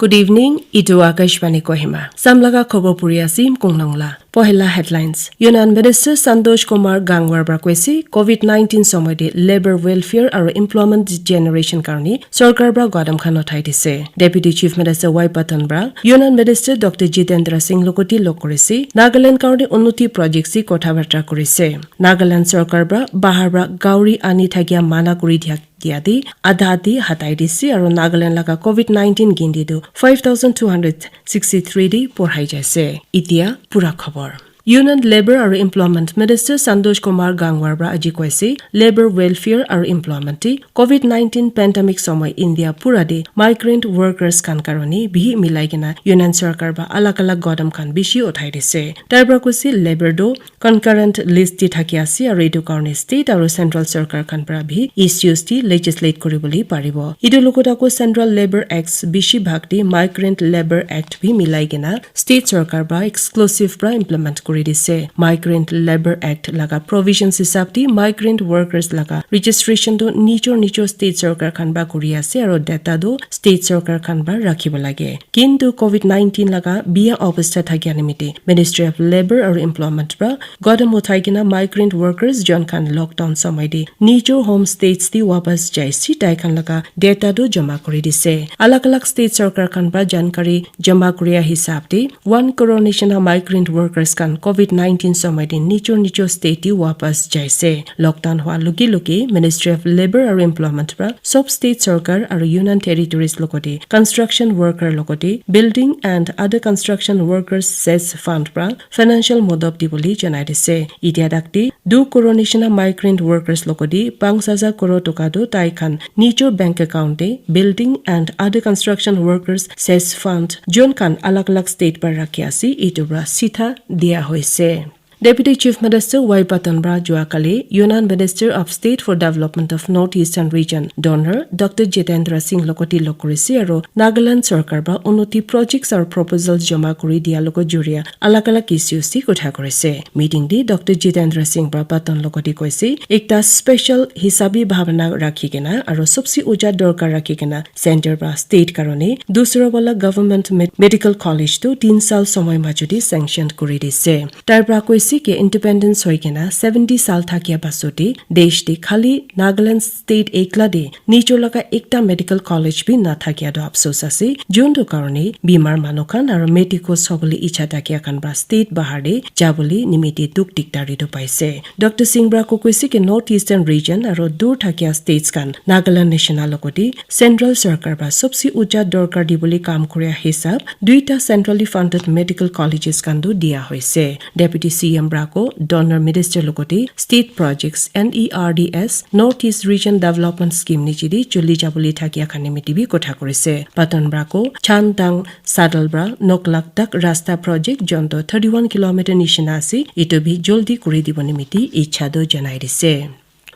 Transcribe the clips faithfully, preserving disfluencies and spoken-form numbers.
Good evening, itu Akashvani Kohima. Samlaga khobor puri asim kunglongla. Pohela headlines. Union Minister Santosh Kumar Gangwar pra koise, covid nineteen somoy te labor welfare aru employment generation karni sorkar pra gadam khan uthai dise. Deputy Chief Minister Y Patton pra Union Minister Doctor Jitendra Singh logoti log korise. Nagaland karni unnoti project si kotha barta korise. Nagaland sorkar pra bahar pra gauri ani thakia mana kuri dia dia de adha adi hatai dise aru Nagaland laga covid nineteen gindi tu five thousand two hundred sixty three de porhai jaise. Itia pura khobor. Union Labour aru Employment Minister Santosh Kumar Gangwar pra aji koise, labor welfare aru employment te covid nineteen pandemic somoy India pura de migrant workers khan karone bihi milai kena Union sorkar pra alag alag gadam khan bishi uthai dise. Tai pra koise labor do concurrent list te thaki ase aru etu karne state aru central sorkar khan pra bi issues te legislate kuribole paribo. Etu logot ako Central Labour Acts bishi bhag te Migrant Labour Act bi milai kena state sorkar pra exclusive pra implement kuri dise. Migrant Labour Act laga provisions hisab te migrant workers laga registration tu nijor nijor state sorkar khan pra kuri ase aru data tu state sorkar khan pra rakhibo lage. Kintu covid nineteen laga biya obostha thakia nimite Ministry of Labour aru Employment pra gadam uthai kena migrant workers jon khan lockdown somoy de nijor home states te wapas jaise tai khan laga data tu jama kuri dise. Alag alag state sorkar khan pra jankari jama kuria hisab te one crore nishina migrant workers khan covid nineteen somoy de nijor nijor state te wapas jaise. Lockdown hua luki luki Ministry of Labour aru Employment pra sob state sorkar aru Union Territories logote construction worker logote building and other construction workers cess fund pra financial modop dibole janai dise. Itia dakte du crore nishina migrant workers logote panch hajar crore toka tu tai khan nijor bank account te building and other construction workers cess fund jon khan alag alag state pra rakhi ase etu pra sitha dia hoise. Deputy Chief Minister Y Patton pra jua kali Union Minister of State for Development of North Eastern Region, DoNER, Doctor Jitendra Singh logoti log kurise aru Nagaland sorkar pra unnoti projects aru proposals jama kuri dia logot juria alag alag issues te kotha kurise. Meeting te Doctor Jitendra Singh pra Patton logoti koise, ekta special hisabi bhabna rakhi kena aru sobse uja dorkar rakhi kena center pra state karone dusra wala government med- medical college tu tin sal somoy majute sanction kuri dise. Tai pra koise ke independence hoi kena seventy sal thakia pasote desh te khali Nagaland state ekla de nijor laga ekta medical college bi na thakia tu afsos ase, jun tu karone bimar manu khan aru medicos hobole icha thakia khan pra state bahar de jabole nimite duk dikdari tu paise. Doctor Singh pra ko koise ke North Eastern region aru dur thakia states khan Nagaland nishina logote central sorkar pra sobse uja dorkar dibole kam kuria hisab duita centrally funded medical colleges khan tu dia hoise. Deputy C M pra ko DoNER Minister logote state projects N E R D S North East Region Development Scheme niche de chuli jabole thakia khan nimite bi kotha kurise. Patton pra ko Chandang Sadal pra Noklak tak rasta project jonto thirty one kilometer nishina ase, etu bi joldi kuri dibo nimite icha do janai dise.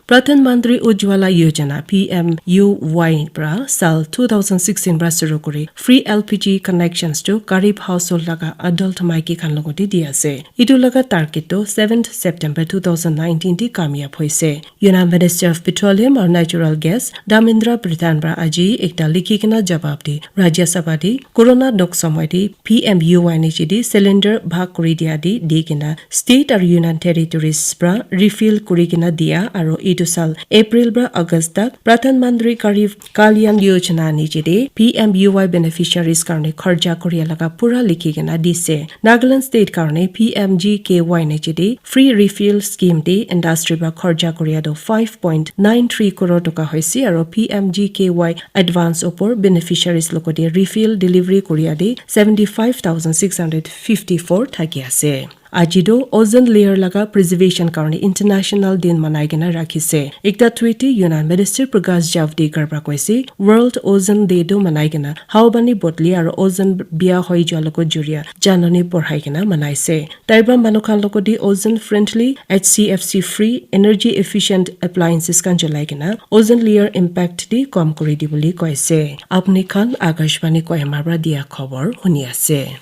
Pradhan Mantri Ujjwala Yojana P M U Y pra sal two thousand sixteen pra shuru kuri free L P G connections to garib household laga adult maiki khan logote di ase. Etu laga target to seventh September two thousand nineteen te kamyab hoise. Union Minister of Petroleum aru Natural Gas Dharmendra Pradhan pra aji ekta likhi kena jawab de Rajya Sabha de corona dok somoy de P M U Y niche de cylinder bhag kuri dia de di kena state aru union territories pra refill kuri kena dia aru etu sal April pra August tak Pradhan Mantri Garib Kalyan Yojana niche de P M U Y beneficiaries karone kharcha kuria laga pura likhi kena dise. Nagaland state karone P M G K Y niche de free refill scheme de industry pra kharcha kuria do five point nine three crore toka hoise aru P M G K Y advance opor beneficiaries logote refill delivery kuria de seventy five thousand six hundred fifty four thaki ase. Aji do ozone layer laga preservation karone international din manai kena rakhise. Ekta tweet te Union Minister Prakash Javadekar pra koise, World Ozone Day do manai kena hawa pani bodli aru ozone biya hoi jua logot juria janani porhai kena manaise. Tai pra manu khan logote ozone friendly, H C F C free, energy efficient appliances khan cholai kena ozone layer impact de kom kuri dibole koise. Apni khan Akashvani Kohima pra dia khobor huni ase.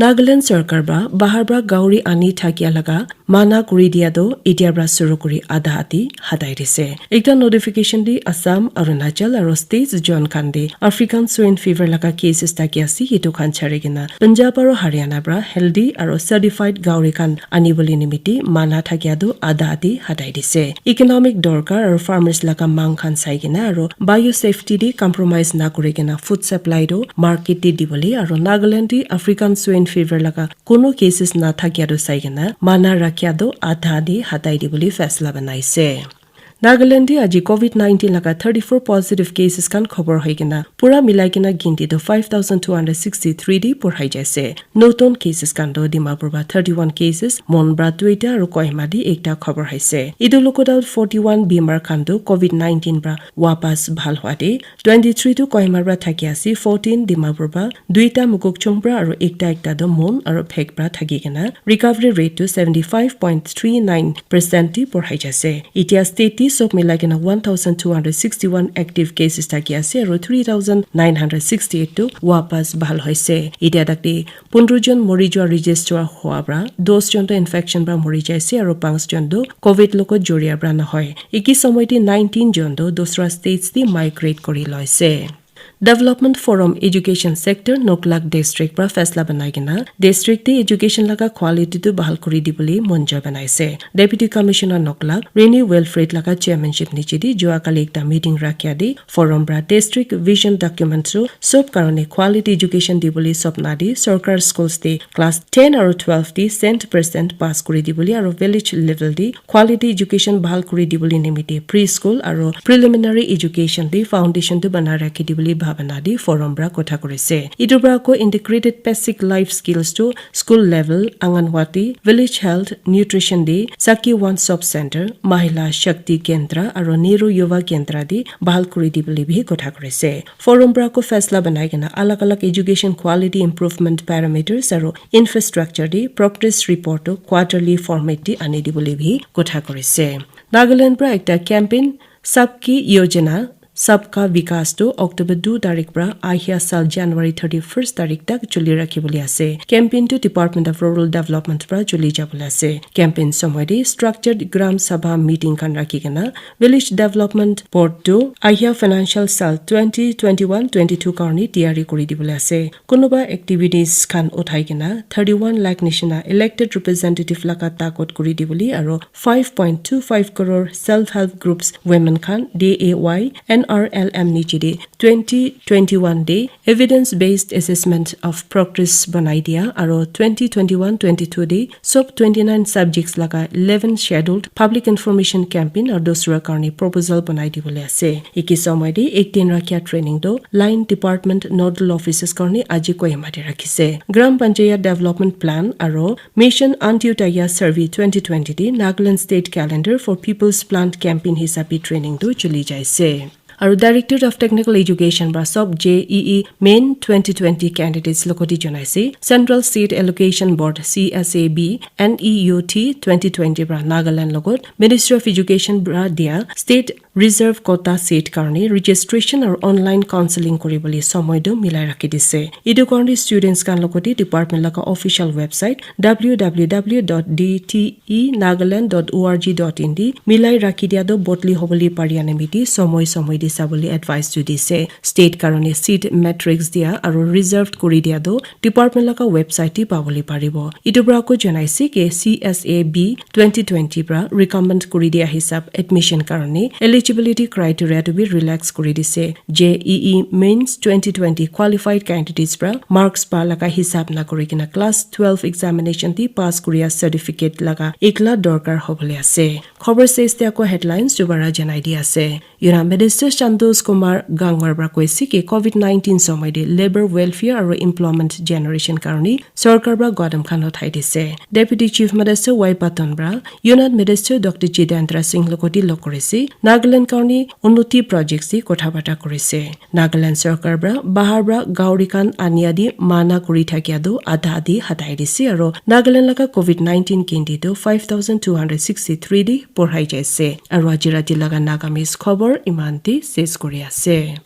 Nagaland sorkar pra bahar pra gauri ani thakia laga mana kuri dia toh etia pra suru kuri adha adi hatai dise. Ekta notification di Assam, Arunachal aro states jon khan te African swine fever laga cases thaki ase, etu khan chari kena Punjab aro Haryana pra healthy aro certified gauri khan anibole nimite mana thakia toh adha adi hatai dise. Economic dorkar aro farmers laga mang khan sai kena aro biosafety te compromise na kuri kena food supply toh market te dibole aro Nagaland te African swine fever laga kono cases na thakia toh sai kena mana rakhia toh adha adi hatai dibole faisla banaise. Nagaland te aji covid nineteen laga thirty-four positive cases khan khobor hoi kena pura milai kena ginti toh five thousand two hundred sixty-three di porhai jaise. Notun cases khan toh Dimapur pra thirty-one cases, Mon pra duita aro Kohima di ekta khobor haise. Etu logot out forty-one bimar khan toh covid nineteen pra wapas bhal hwa de twenty-three tu Kohima pra thaki ase, fourteen Dimapur pra, duita Mokokchung pra aro ekta ekta toh Mon aro Phek pra thaki kena recovery rate tu seventy-five point three nine percent ti porhai jai ase. Etia state ti sob milai kena one thousand two hundred sixty-one active cases thaki ase aro three thousand nine hundred sixty-eight tu wapas bhal hoise. Etia tak te pondro jon mori jua register hua pra, dos jon tu infection pra mori jai ase aro panch jon tu covid logot joria pra nohoi. Eki somoy te nineteen jon tu dusra states te migrate kuri loise. Development Forum Education Sector Noklak District pra faisla banai kena district te education laga quality tu bahal kuri dibole monja banaise. Deputy Commissioner Noklak Reni Wilfred laga chairmanship niche te jua kali ekta meeting rakhia te forum pra district vision document tu sob karone quality education dibole sopna te sorkar schools te class ten aro twelve te cent percent pass kuri dibole aro village level te quality education bhal kuri dibole nimite preschool aro preliminary education te foundation tu banai rakhi dibole bhabana te forum pra kotha kurise. Etu pra ako integrated basic life skills tu school level, Anganwadi, village health, nutrition te, Sakhi One Stop Center, Mahila Shakti Kendra aro Nehru Yuva Kendra te bhal kuri dibole bi kotha kurise. Forum pra ako faisla banai kena alag alag education quality improvement parameters aro infrastructure te progress report tu quarterly format te ani dibole bi kotha kurise. Nagaland pra ekta campaign Sabki Yojana Sabka Vikas tu October two tarik pra ahia sal January thirty-first tarik tak chuli rakhibole ase. Campaign tu Department of Rural Development pra chuli jabole ase. Campaign somoy te structured Gram Sabha meeting khan rakhi kena Village Development Board tu ahia financial sal twenty twenty-one twenty-two karone tiyari kuri dibole ase. Kunuba activities khan uthai kena thirty-one lakh nishina elected representative laga takot kuri dibole aro five point two five crore self-help groups women khan D A Y N R L M niche te twenty twenty-one te evidence based assessment of progress banai dia aro twenty twenty-one twenty-two te sob twenty-nine subjects laga eleven scheduled public information campaign aro dusra karone proposal banai dibole ase. Eki somoy te ek din rakhia training tu line department nodal officers karone aji Kohima te rakhise. Gram Panchayat Development Plan aro Mission Antyodaya Survey twenty twenty te Nagaland State Calendar for People's Plant Campaign hisabe training tu chuli jaise. Aro Directorate of Technical Education pra sob J E E Main twenty twenty candidates logot te janaise. Central Seat Allocation Board, C S A B, N E U T twenty twenty pra Nagaland logot Ministry of Education pra dia state reserve quota seat karone registration aro online counseling kuribole somoy tu milai rakhi dise. Etu karone students khan logot te department laga official website W W W dot D T E nagaland dot org dot in te milai rakhi dia tu bodli hobole paria nimite somoy somoy te sabole advice tu dise. State karone seat matrix dia aro reserved kuri dia tu department laga website te pabole paribo. Etu pra ako janaise ki C S A B twenty twenty pra recommend kuri dia hisab admission karone eligibility criteria tu bi relax kuri dise. J E E Mains twenty twenty qualified candidates pra marks pa laga hisab na kuri kena class twelve examination te pass kuria certificate laga ekla dorkar hobole ase. Khobor ses te ako headlines dubara janai di ase. Union Minister Santosh Kumar Gangwar pra koise ki covid nineteen somoy te labour welfare aro employment generation karone sorkar pra gadam khan uthai dise. Deputy Chief Minister Y Patton pra Union Minister Doctor Jitendra Singh logot te log kurise. Nagaland karone unnoti projects te kotha bata kurise. Nagaland sorkar pra bahar pra gauri khan ania te mana kuri thakia tu adha adi hatai dise aro Nagaland laga covid nineteen ginti tu five thousand two hundred sixty-three te porhai jaise. Aro aji rati laga Nagamese khobor iman te ses kuri ase.